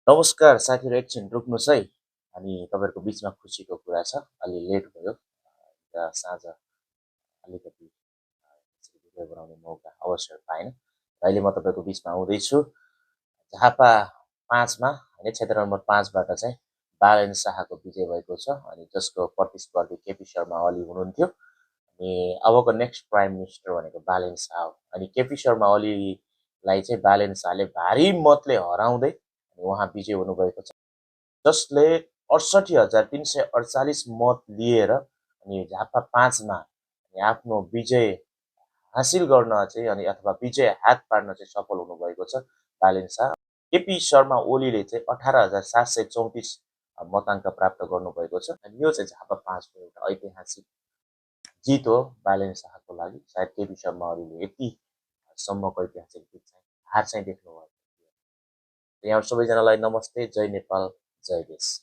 नमस्कार साथीहरू, एकछिन रोक्नुहोस् है। अनि तपाईँहरूको बिचमा खुसीको कुरा छ। अलि लेट भयो। साँझ अलिकति यसरी भिडियो बनाउने मौका अवसर पाएन। र अहिले म तपाईँको बिचमा आउँदैछु झापा 5 मा होइन, क्षेत्र नम्बर 5 बाट चाहिँ बालेन शाहको विजय भएको छ अनि जसको प्रतिस्पर्धी केपी शर्मा ओली हुनुहुन्थ्यो। अनि अबको नेक्स्ट प्राइम मिनिस्टर भनेको बालेन शाह हो। अनि केपी शर्मा ओलीलाई चाहिँ बालेन शाहले भारी मतले हराउँदै अनि उहाँ विजय हुनुभएको छ। जसले 68,348 मत लिएर अनि झापा 5 मा आफ्नो विजय हासिल गर्न चाहिँ अनि अथवा विजय हात पार्न चाहिँ सफल हुनुभएको छ बालेन शाह। केपी शर्मा ओलीले चाहिँ 18,734 मताङ्क प्राप्त गर्नुभएको छ। अनि यो चाहिँ झापा 5 को एउटा ऐतिहासिक जित हो बालेन शाहको लागि। सायद केपी शर्मा ओलीले यति सम्मको ऐतिहासिक जित चाहिँ हार चाहिँ देख्नुभएको थियो। यहाँ सबैजनालाई नमस्ते, जय नेपाल, जय देश।